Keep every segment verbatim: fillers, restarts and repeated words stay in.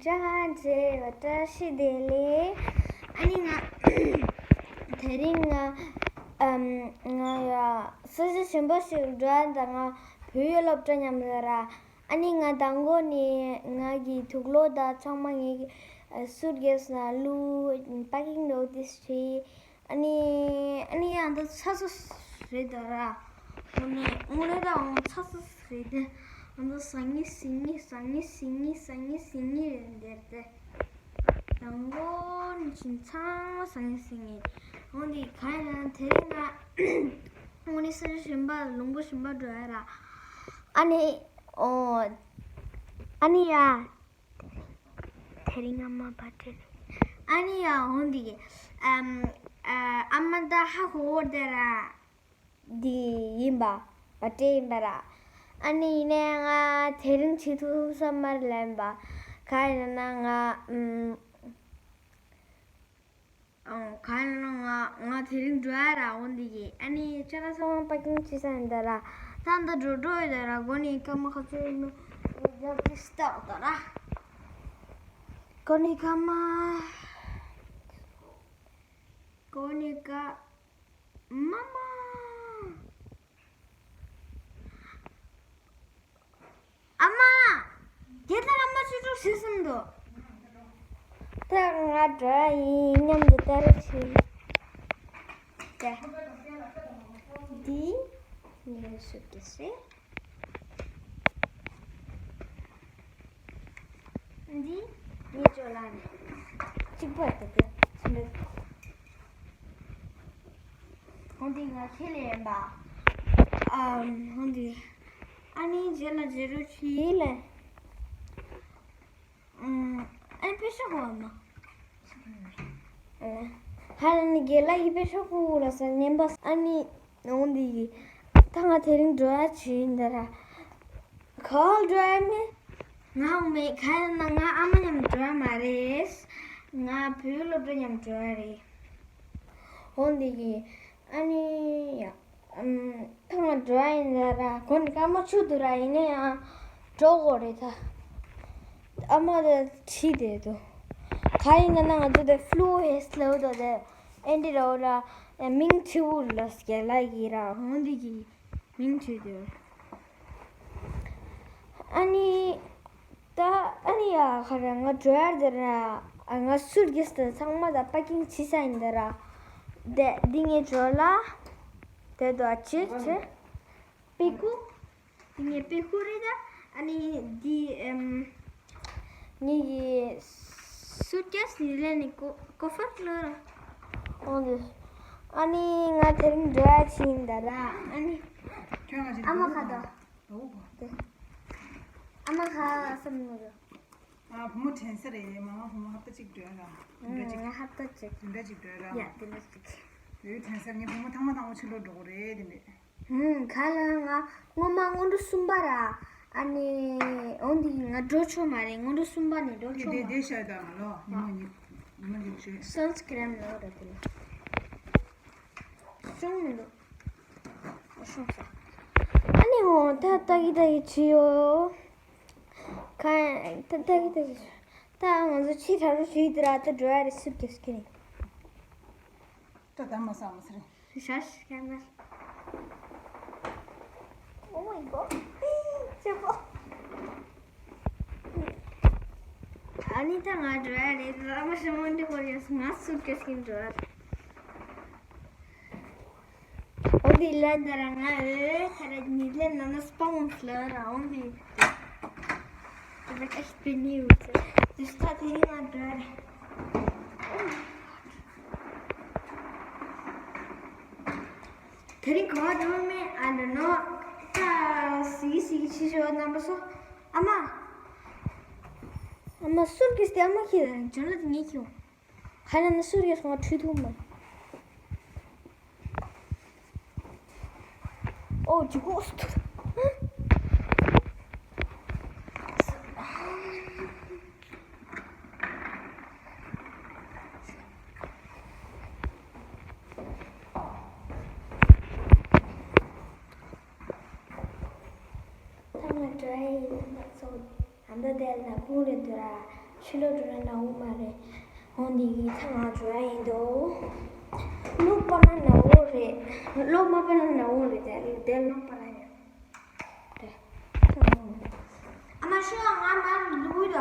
བཀྲ་ཤིས་བདེ་ལེགས། ཨ་ནི་ང་དེ་རིང་ང་ཨམ་ང་ཡ་ས་ཆ་གཞན་པ་ཞིག་འགྲོ་ཡ་ད། ང་བོད་ཡིག་སློབ་གྲྭ་མཉམ་རེད་ར། ཨ་ནི་ང་དང་པོ་ནས་ང་གི་དུག་ལོག་དང་ཚང་མ་ངའི་སུཊ་ཀེས་ནང་བླུགས། པེ་ཀིང་ནོ་ཊིས་བྲིས། ཨ་ནི་ཨ་ནི་ཡང་འདི་ཚ་ཚ་རེད་ད་ར། དངོས་གནས་དངོས་གནས་ད་འོང་ཚ་ཚ་རེད་དེ། ང་ཚོ་ཟ་ངེ་ཟིང་ངེ་ཟ་ངེ་ཟིང་ངེ་ཟ་ངེ་ཟིང་ངེ་རེད་འདིར་དེ། དང་པོ་ནས་ཕྱིན་ཚང་མ་ཟ་ངེ་ཟིང་ངེ། འོན་ཏེ་གང་ཡིན་ན་དེ་རིང་ང་དངོས་གནས་ས་ཆ་གཞན་པ་ལུང་པ་གཞན་པ་འགྲོ་ཡ་ར། ཨ་ནི་ཨོ་ཨ་ནི་ཡ། དེ་རིང་ཨ་མ་བར་ཐི་ཌེ་རེད། ཨ་ནི་ཡ་འོན་ཏེ་ཨམ་ཨ་ཨ་མ་ད་ཧ་གོ་གོ་དེ་ར། འདི་ཡིན་པ། བར་ཐི་ཌེ་ཡིན་པ་ར། ཨ་ནི་ཡིན་ནའི་ང་དེ་རིང་བྱེད་ཐུབ་ས་མ་རེད་ལབ་ཡིན་པ། གང་ཡིན་ན་ང་ཨམ་ཨང་གང་ཡིན་ན་ང་ང་དེ་རིང་འགྲོ་ཡ་ར། འོན་ཏེ་ཨ་ནི་ཁྱེད་རང་ཚང་མ་པེ་ཀིང་བྱེད་ས་ཡིན་ད་ར། ད་འདི་འགྲོ་འགྲོ་ཡོད་ད་ར། གོ་ནས་སྐར་མ་ག་ཚོད་ཡིན་ན་རྒྱབ་ཏེ་སྟག་ད་ར། གོ་ནས་སྐར་མ། གོ་ནས་སྐར་མ་མ། ཨ་མ། རྒན་ལགས་ཨ་མ་ཅི་ཙོགས་བྱེད་བསམ་འདུག་ད་ང་འགྲོ་ཡ་ཡིན། མཉམ་དུ་ལྟ་ར་བྱེད། ད་འདི་ངའི་སུཊ་ཀེས་རེད། འདི་ངའི་ཅོ་ལགས་རེད། གཅིག་པ་དེ་དེ་ཚོ་འདྲ། འོན་ཏེ་ང་ཁྱེད་ལས་ཡིན་པ། ཨམ་འོན་ཏེ་ཨ་ནི་རྗེས་ལ་རྗེས་རོགས་བྱེད་ལ། ཨམ་ཨ་ནི་པེ་ཤ་གོ་བ་མ། ཧ་ལ་ནི་རྒན་ལགས་ཀྱི་པེ་ཤ་གོ་ལ་ས་ཉན་པ། ཨ་ནི་འོན་ཏེ་ད་ང་དེ་རིང་འགྲོ་ཡ་བྱེད་ཡིན་ད་ར། ག་པར་འགྲོ་ཡ་མེད། ང་འོང་མེད། ག་ཡིན་ན་ང་ཨ་མ་མཉམ་འགྲོ་ཡ་མ་རེད། ང་བོད་ཡིག་སློབ་གྲྭ་མཉམ་འགྲོ་ཡ་རེད། འོན་ཏེ་གི་ཨ་ནི་ཡ་ཨམ་ཐང་ལ་འགྲོ་ཡ་ཡིན་ད་ར། གོ་ནས་སྐར་མ་བཅུ་འདུག་ར། ཡིན་ན་ཡང་འགྲོ་དགོས་རེད་ད། ཨ་མ་ད་ཁྲིད་བསྡད་འདུག་ག་ཡིན་ན་ང་ཚོ་དེ་ཕུ་ལུ་ཧེ་སི་ལབ་འདུག་དེ་ཨེ་འདྲ་ར་འོ་ར། མིང་བྲིས་འོ་ལ་རྒན་ལགས་ཀྱིས་ར། འོན་ཏེ་གི་མིང་བྲིས་འདུག་ཨ་ནི་ད་ཨ་ནི་ཡ་ག་རེ་ང་འགྲོ་ཡ་དེ་ར། ང་སུཊ་ཀེས་དེ་ཚང་མ་ད་པེ་ཀིང་བྱེད་ས་ཡིན་ད་ར། དེ་འདི་ངའི་ཅོ་ལགས། དེ་དོ་ཨ་ཅེ་ཅེ་པེ་ཀུ། འདི་ངའི་པེ་ཀུ་རེད་ད། ཨ་ནི་འདི་ཨམ་ངའི་གི་སུཊ་ཀེས་འདི་ལས་ནི་ཀོ་ཀོ་ཧྥར་ལོ་ར། འོ་དེ། ཨ་ནི་ང་དེ་རིང་འགྲོ་ཡ་ཕྱིན་ད་ར། ཨ་ནི་ཁྱོད་ང་ཅིག་ཨ་མ་ཁ་དོ། ཨོ་བོ། དེ། ཨ་མ་ཁ་བསམ་ནོ་ར། ཨ་བུ་མོ་དྲན་ས་རེད། མ་མ་བུ་མོ་ཧབ་ཏ་གཅིག་འགྲོ་ཡ་ར། ཨུམ། དེ་འདྲ་གཅིག་ང་ཧབ་ཏ་གཅིག་དེ་འདྲ་གཅིག་འགྲོ་ཡ་ར། ཡ་དེ་འདྲ་གཅིག་ཡོད་དྲན་ས། ངའི་བུ་མོ་ཐེངས་མ་དང་པོ་ཕྱི་ལོགས་འགྲོ་གི་རེད་དེ་འདྲ། ཧུམ། ག་ལ་ང་སྔོན་མ་སྔོན་འགྲོ་གསུམ་པ་ར། ཨ་ནི་འོན་ཏེ་ང་འགྲོ་ཆོག་མ་རེད། སྔོན་འགྲོ་གསུམ་པ་ནས་འགྲོ་དེ་ཆོག་དེ་མ་དེ་ཤ་ད་ང་ལོ་ཉི་མ་ཉི་མ་ཉི་མ་ཉི་མ་ཤོད། སན་སི་ཀི་རིན་ལོ་ར་དེ་ལ་ཤོང་མི་འདུག་ཤོང་ས། ཨ་ནི་འོ་ད་ལྟ་གི་ལྟ་གི་བྱེད་ཡོད། ག་ད་ལྟ་གི་ལྟ་གི་ད་ང་ཚོ་ཕྱི་དྲག་རུ་བྱེད་དེ་ར། ད་འགྲོ་ཡ་རེད། སུཊ་ཀེས་ཁྱེར་ནས། ད་ད་མ་ས་མ་ཟེར། ཞོ་ཞིག་ཀྱང་མེད། Oh my god. ཅེ་པོ། ཨ་ནི་ད་ང་འགྲོ་ཡ་རེད། ཨ་མ་ཞིག་མ་འདི་ཧོར་ཡོད། ང་སུཊ་ཀེས་ཀྱིས་འགྲོ་ཡ་རེད། འོ་དེ་ལ་ད་ར་ང་ཨེ་ཁ་ར་ཉིད་ལས་ན་ན་སྤང་ལ་ར་འོ་དེ། དེ་བ་ཀ་ཤི་པེ་ནི་ཡོད་ཚེ་དེ་སྟ་དེ་ང་འགྲོ་ཡ་རེད། དེ་རིང་ག་བ་འགྲོ་མེད། I don't know. ད་སི་སི་ཕྱི་ཤོ་རྣམ་པ་སོ། ཨ་མ། ཨ་མ་སུཊ་ཀེས་དེ་ཨ་མ་ཁྱེར་ཇོ་ལ་དེ་ངས་ཁྱེར། ཧ་ན་ན་སུཊ་ཀེས་ང་ཁྲུས་ཐུབ་མ། ཨོ་ཇི་གོ་སུ། ད་ང་འགྲོ་ཡ་ཡིན། ད་ཚོ་ད་ལྟ་དེ་ལ་ཁུང་རེད་འདུག་ར། ཕྱི་ལོགས་འགྲོ་ན་ནག་པོ་མ་རེད། འོ་འདི་གི་ཚང་མ་འགྲོ་ཡ་ཡིན་དོ། ལོག་པ་ན་ནག་པོ་རེད། ལོག་མ་པ་ན་ནག་པོ་རེད་དེ་དེ་ལོག་པ་ན་ཡ། དེ། ཨ་མ་ཤི་ང་མ་ལུས་ད།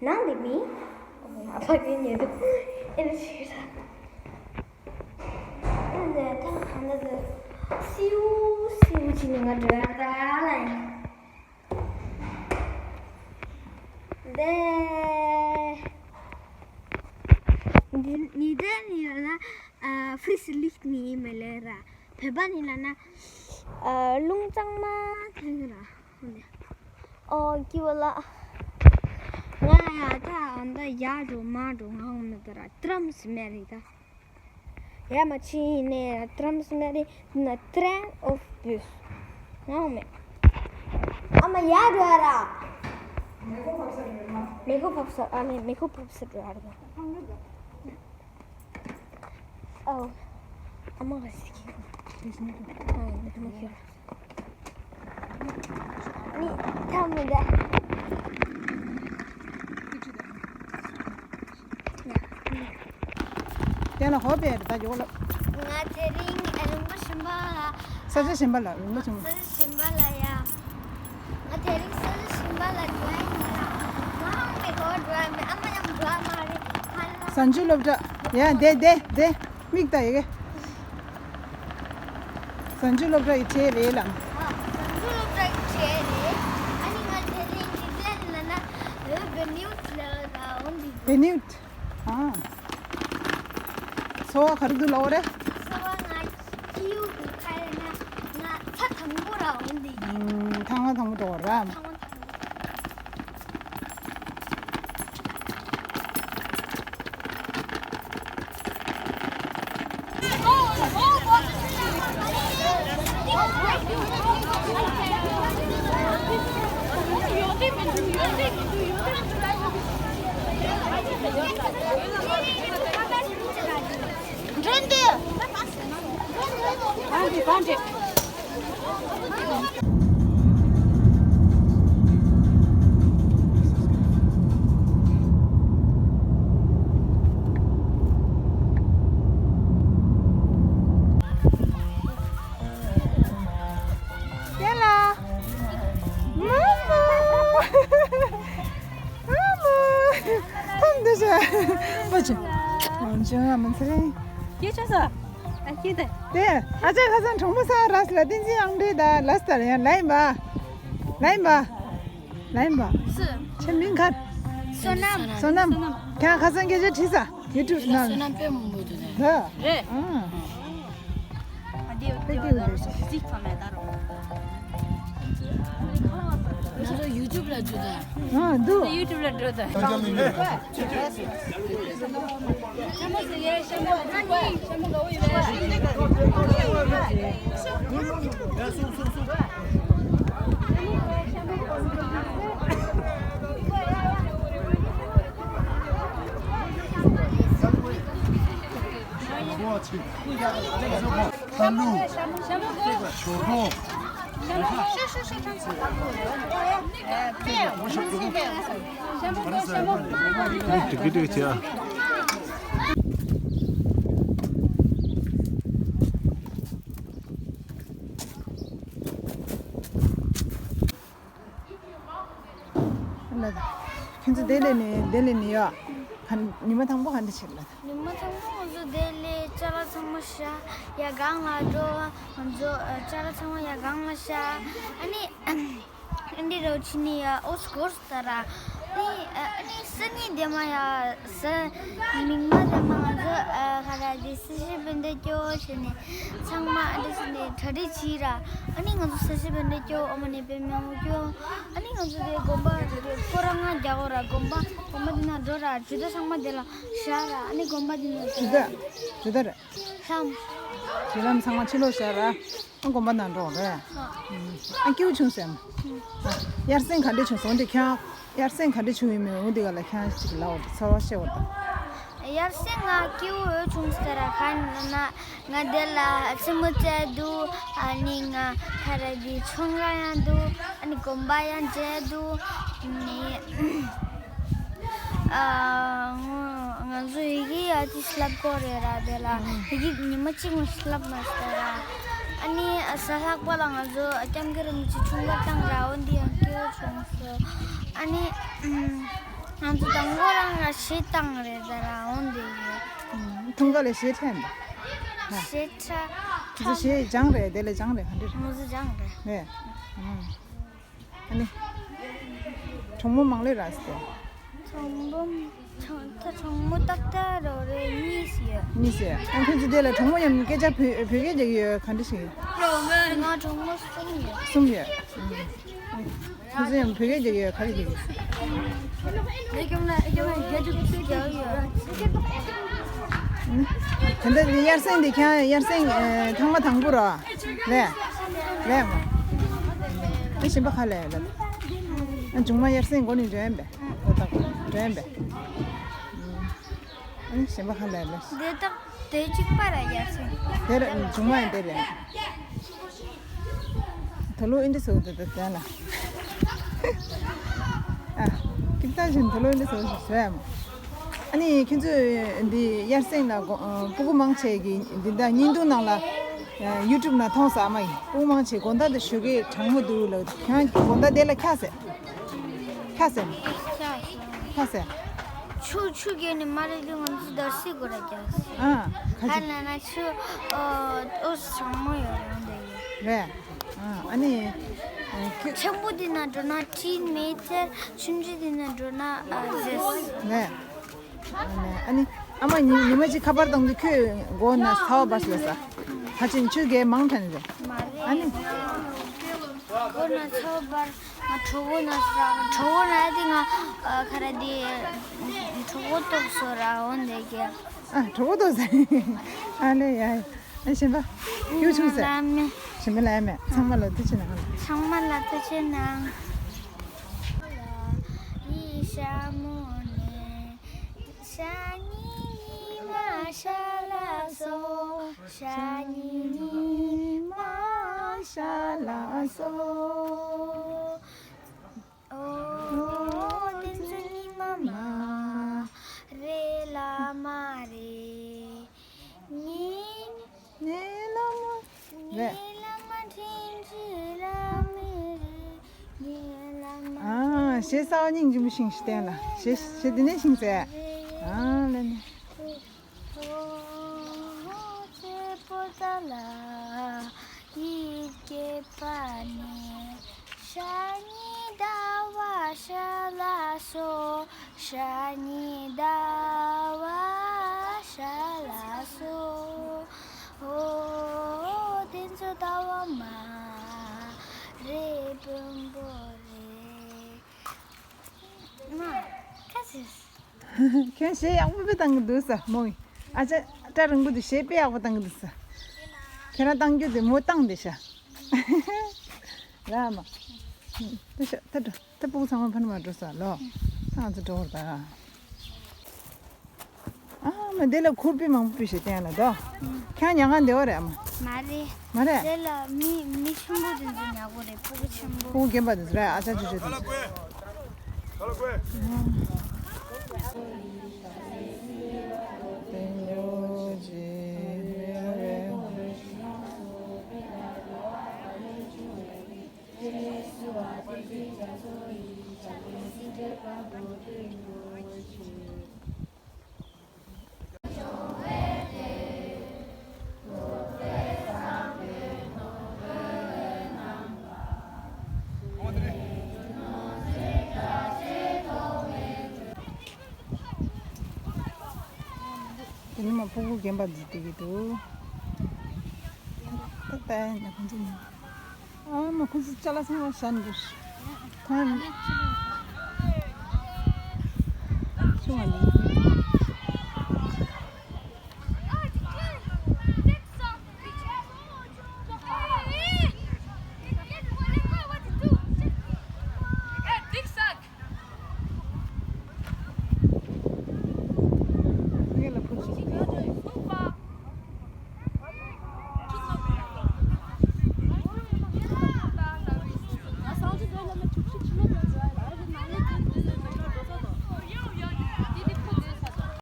ནང་དེ་མི། ཨ་ཕ་གི་ཉེ་དུ་ཨེ་ལ་ཤི་ས། ཨེ་ལ་ད་གང་ལ་དེ། སིའུ་སིའུ་ཅི་ནི་ང་འགྲོ་ཡ་ད་ལ་ཡིན། འདི་ནི་འདི་ནི་ལ་ན་ཨ་ཧྥི་རི་སི་ལིག་ནི་མེ་ལེ་ར་བོད་པ་ནི་ལ་ན་ཨ་རླུང་གཙང་མ་ཐེངས་ར་ཧོ་ནི་ཨོ་ཀི་བ་ལ་ང་ཡ་ད་ཨ་འདི་ཡ་འགྲོ་མ་འགྲོ་ང་འོང་ནི་ད་ར་ཏྲམ་སི་མེ་རི་ད། ཡ་མ་ཕྱི་ནས་ཏྲམ་སི་མ་རེད་ན་train of bus ངའོ་མེ། ཨ་མ་ཡ་འགྲོ་ཨ་ར། མེ་ཁོ་ཕབ་ས་ཨ་ནི་མེ་ཁོ་ཕབ་ས་འགྲོ་ཨ་ར། ཨོ། ཨ་མ་ག་སི་ཁྱི། ཨ་ཡ་མེ་ཁོ་མ་ཁྱི་ར། ནི་ཐ་མི་ད། དེ་ལ་ཧོ་པེ་ད་ཡོ་ལ། ང་དེ་རིང་རིམ་པ་གཞན་པ་ལ། ས་ཆ་གཞན་པ་ལ་རིམ་པ་གཞན་པ། ས་ཆ་གཞན་པ་ལ་ཡ། ང་དེ་རིང་ས་ཆ་གཞན་པ་ལ་འགྲོ་ཡ་ཡིན་ལ། ང་ཧང་གི་གོ་འགྲོ་ཡ་མེད་ཨ་མ་ཡང་འགྲོ་ཡ་མ་རེད་ཧ་ལ། གཟའ་མཇུག་སློབ་གྲྭ་ཡ་དེ་དེ་དེ། མིག་ལྟ་ཡི་གེ། གཟའ་མཇུག་སློབ་གྲྭ་ཡི་གྲས་རེད་ལ། ཨ། གཟའ་མཇུག་སློབ་གྲྭ་ཡི་གྲས་རེད། ཨ་ནི་ང་དེ་རིང་གི་ལན་ལ་ན་བེ་ནིའུ་ལ་ད་འོང་འདི། བེ་ནིའུ། ཨ། འཚོ་བ་ག་རེ་འདུག་ལབ་པ་རེད། འཚོ་བ་ང་སྐྱིད་པོ་འདུག་ཁ་ཡ་ན་ང་ཚ་དང་པོ་ར་འོང་འདི། ཨུམ། ཐང་བ་དང་པོ་འགྲོ་བ་ར། ཐང་བ་དང་པོ། འགྲོ་འདི། དེ་ལ། མ་མ། མ་མ། ཐམ་དུ་བྱ། པ་ཆེ། ང་ཅག་མི་ཚེ་རིང་། སྐྱེས་ཆ་ས། ཨ་སྐྱེས་ཏེ། དེ་ཨ་ཅག་ཁ་སང་གྲོང་པ་ས་ར་སི་ལ་བསྟན་འཛིན་ཨང་འདྲེ་ད་ལ་སི་ད་ཡང་ལ་ཡིན་པ། ལ་ཡིན་པ། ལ་ཡིན་པ། སུ། ཁྱེད་མིང་ག་བསོད་ནམས། བསོད་ནམས། ཁྱེད་ཁ་སང་སྐད་ཆ་དྲིས་ས། ཡུ་ཊུབ་ནང་། བསོད་ནམས་དཔེ་མང་པོ་འདུག་ད། རེད། ཨང་། ཨ་དེ་དེ་དེ་དེ་གཟིགས་ཚང་མས་ད་རུང་། ང་ཚོ་ཡུ་ཊུབ་ལ་འགྲོ་ད། ཨ་འདུག་ཡུ་ཊུབ་ལ་འགྲོ་ད། ཁ་ལུ། ཞོག་ཁོག་ཏིག་ཏིག་བྱས། ལ། ཁྱེད་ཚོ་དེ་ལས་ནི་དེ་ལས་ནི་ཡོད། ཉི་མ་དང་པོ་ག་འདྲ་བྱེད་ལ། ཉི་མ་དང་པོ་ང་ཚོ་དེ་ལས་ཅ་ལག་ཚང་མ་བཞག་ཡ་སྒང་ལ་འགྲོ། ང་ཚོ་ཅ་ལག་ཚང་མ་ཡ་སྒང་ལ་བཞག་ཨ་ནི་ཨ་འདི་རོ་ཆི་ནི་ཡ་ཨོ་སྐོར་ད་ར། ཨ་ནི་ཨ་ནི་སི་ནི་དེ་མ་ཡ་ས་མིག་མ་དེ་མ་ང་ཚོ་ཨ་ག་ར་དེ་སི་ཤི་བན་དེ་སྐྱོ་ཞེས་ནི་ཚང་མ་ཨ་འདི་སི་ནི་གྲ་སྒྲིག་བྱས་ར། ཨ་ནི་ང་ཚོ་སི་ཤི་བན་དེ་སྐྱོ་ཨོ་མ་ནི་པེ་མེ་འོ་སྐྱོ། ཨ་ནི་ང་ཚོ་དེ་དགོན་པ་དེ་སྐོར་ར་ང་རྒྱག་གོ་ར་དགོན་པ་དགོན་པ་དེ་ན་འགྲོ་ར་ཇུ་ད་ཚང་མ་དེ་ལ་བཞག་ར་ཨ་ནི་དགོན་པ་དེ་ན་ཇུ་ད་ཇུ་ད་ར། ལྷམ། ཞིག་ལམ་ཚང་མ་ཕྱི་ལོགས་བཞག་ར། ཨ་དགོན་པ་ནང་འགྲོ་རེད། ཨ། ཨ་སྐྱིད་པོ་བྱུང་སེམས། ཨ་དབྱར་གསེང་ག་འདྲ་བྱུང་སོང་དེ་ཁྱོད། དབྱར་གསེང་ག་འདྲ་བྱུང་ཡོད་མེད་འོ་དེ་ག་ལ་ཁྱོད་ཅིག་ལབ་འོ་དེ་ཚོར་བ་བཤད་འོ་དང་། དབྱར་གསེང་ང་སྐྱིད་པོ་འོ་བྱུང་ཟེར་ར་ག་ན་ན་ང་དེ་ལ་ཆི་མོ་བཙལ་འདུག་ཨ་ནི་ང་ཁ་ར་དེ་ཚོང་ཁང་ཡང་འདུག་ཨ་ནི་དགོན་པ་ཡང་མཇལ་འདུག་ནི། ཨ་ང་ང་ཚོ་ཡི་གེ་ཨ་ཅིག་བསླབ་དགོས་རེད་ར། དེ་ལ་ཡི་གེ་ཉི་མ་གཅིག་མ་བསླབ་མ་སོང་ར། ཨ་ནི་གཟའ་ལྷག་པ་ལ་ང་ཚོ་སྐྱབས་མགོན་རིན་པོ་ཆེ་འཁྲུངས་སྐར་བཏང་ར། འོ་འདི་ཡང་སྐྱིད་པོ་བྱུང་སོང་། ཨ་ནི་ང་ཚོ་དང་པོ་རང་ལ་གཞས་བཏང་རེད་ད་ར། འོ་འདི་ཡོད། ཐུང་ག་ལ་གཞས་འཁྲབ་ཡིན་པ། གཞས་འཁྲབ། ཁྱེད་ཚོ་གཞས་སྦྱངས་རེད། དེ་ལ་སྦྱངས་རེད། ག་འདྲ་རེད། ང་ཚོ་སྦྱངས་རེད། རེད། ཨ་ནི། གྲོགས་མོ་མང་ལོས་རག་སྟེ། གྲོགས་མོ་ད་གྲོགས་མོ་ཏག་ཏག་རོ་རེ་གཉིས་ཡོད། གཉིས་ཡོད། ཨ་ཁྱོད་ཚོ་དེ་ལ་གྲོགས་མོ་ཡང་སྐད་ཆ་བོད་བོད་སྐད་རྒྱག་གི་ཡོད། ག་འདྲ་ཞིག་ཡོད། ང་གྲོགས་མོ་གསུམ་ཡོད། གསུམ་ཡོད། ཁྱོད་ཚོ་ཡང་བོད་སྐད་རྒྱག་གི་ཡོད། ག་རེ་རྒྱག་གི་ཡོད། དེ་འདྲ་དབྱར་གསེང་འདི་ཁྱེད་དབྱར་གསེང་ཐེངས་མ་དང་པོ་རོ། ལས། ལས་མ། ཨ་གཞན་པ་ག་ལས་ལས། ཨ་མཇུག་མ་དབྱར་གསེང་འགོ་ནས་འགྲོ་ཡིན་པས། འགོ་དང་འགྲོ་ཡིན་པས། ཨ་གཞན་པ་ག་ལས་ལས། འདི་དག་དེ་གཅིག་པ་ར་དབྱར་གསེང་། དེ་ར་མཇུག་མ་ཡིན་དེ་རེད། ད་ལོ་ཨིན་དྲི་སོ་དེ་དེ་དེ་ལ། ཨ་ཀིབ་ཏང་བཞིན་ད་ལོ་ཨིན་དྲི་སོ་ཞིག་བཟོས་ཡ་མ། ཨ་ནི་ཁྱེད་ཚོས་འདི་དབྱར་གསེང་ལ་སྤུ་གུ་མང་ཆེ་གིས་འདི་འདྲ་བརྙན་ཐུང་ནང་ལ་ཡུ་ཊུབ་ནང་མཐོང་ས་མ་ཡིན། སྤུ་གུ་མང་ཆེ་དགོང་དག་དེ་ཞོགས་ཀས་གྲང་མོ་འདུག་ལ། ཁྱེད་རང་དགོང་དག་དེ་ལ་འཁྱག་ཟེར། འཁྱག་ཟེར། འཁྱག་ཟེར། ཆུ་ཆུ་རྒྱག་ནི་མ་རེད་དུས་ང་ཚོ་རྡོ་སིལ་སྒོ་ར་རྒྱག་ཟེར། ཨ་ག་ཧ་ཅི། ལ་ན་ཆུ་ཨོ་ཨོ་གྲང་མོ་ཡོད་རང་དེ་ཡོད། རེད། ཨ་ཨ་ནི། ཁྱོད་ཆེན་པོ་དེ་ན་འགྲོ་ན་དྲིན་མེད་ཚེ། ཆུང་ཆུང་དེ་ན་འགྲོ་ན་ཨ་ཟེར། རེད། ཨ་ནི་ཨ་མ་ཉི་ཉི་མ་གཅིག་ཁ་པར་བཏང་དུས་ཁྱོད་མགོ་ན་ཚ་བ་འབར་སོང་ས། ཁ་ཆེན་ཆུ་གས་མང་ཐན་རེད། མ་རེད། ཨ་ནི། མགོ་ན་ཚ་བ་འབར། ང་གྲོད་ཁོག་ན་ས། གྲོད་ཁོག་ན་དེ་ང་ཁ་ར་དེ་གྲོད་ཁོག་ལྟོགས་སོ་ར་འོན་དེ་གས། ཨ་གྲོད་ཁོག་ལྟོགས་ས། ཨ་ལེ་ཡ། ཨ་གཞན་པ། ཁྱོད་ཆུང་ས། ལ་མེ། གཞན་པ་ལ་མེ། ཚང་མ་ལ་ཐུགས་ཆེ་གནང་། ཚང་མ་ལ་ཐུགས་ཆེ་གནང་། ཡི་ཤ་མོ་ནེ། ཤ་ཉི་ཉི་མ་ཤ་ལ་སོ། ཤ་ཉི་ཉི་མ་ཤ་ལ་སོ། ཨོ་དེ་ཚོ་ཉི་མ་མ་རེད་ལ་མ་རེད། ཉི་ཉི་ལ་མ་རེད། ཉི་ལ་མ་དྲིན་ཅི་ལ་མི་རེད། ཉི་ལ་མ། ཨ་ཞེས་ས་སྙིང་རྗེ་མོ་ཤིང་ཞིག་བསྟན་ལ། ཞེས་ཞེས་འདི་ནས་ཤིང་ཟེར། ཨ་ལ་ནི། ཚེ་པོ་ཏ་ལ་ཡིད་སྐྱེས་པ་ནི། ཤ་ཉི་ཟླ་བ་ཤ་ལ་སོ། ཤ་ཉི་ཟླ་བ་ཤ་ལ་སོ། ཨོ་དེ་ཚོ་ཟླ་བ་མ་རེད། དཔོན་པོ་རེད། མ་ཁ་ཟེར། ཁྱོད་གཞས་ཡག་པོ་དཔེ་བཏང་གི་འདུག་ས་མོ། ཨ་ཅག་སྐྲ་རིང་པོ་འདི་གཞས་དཔེ་ཡག་པོ་བཏང་གི་འདུག་ས། ཁྱེད་རང་བཏང་རྒྱུ་དེ་མོ་བཏང་དེ་ཤ། ར་མ། ད་ཤ་ད་འགྲོ། ད་སྤུ་གུ་ཚང་མ་ཕ་ནུ་མ་འགྲོ་ས་ལོ། ད་ང་ཚོ་འགྲོ་བར་ད། ཨ་མ་འདི་ལ་ཁུར་པི་མང་པོ་པི་ཞེས་བསྟན་ལ་དོ། ཁྱང་ཉག་ག་འདི་བ་རེད་ཨ་མ། མ་རེད། མ་རེད། དེ་ལ་མི་མི་ཆེན་པོ་དེ་ཚོ་ཉག་གོ་རེད། སྤུ་གུ་ཆེན་པོ། སྤུ་གུ་རྒན་པ་དེ་ཚོ་རེད། ཨ་ཅག་ཅོ་ཅོ་དེ་ཚོ། དེ་ནི་མ་ཕྲུ་གུ་རྒན་པ་འདི་བསྡད་ཀྱི་འདུག་ད་ལྟ་ཡང་ཁོང་ཚོ་ཨ་མ་ཁོང་ཚོ་ཅ་ལག་ཚང་མ་བཞག་འདུག་ཐང་ཆུང་བ་འདི།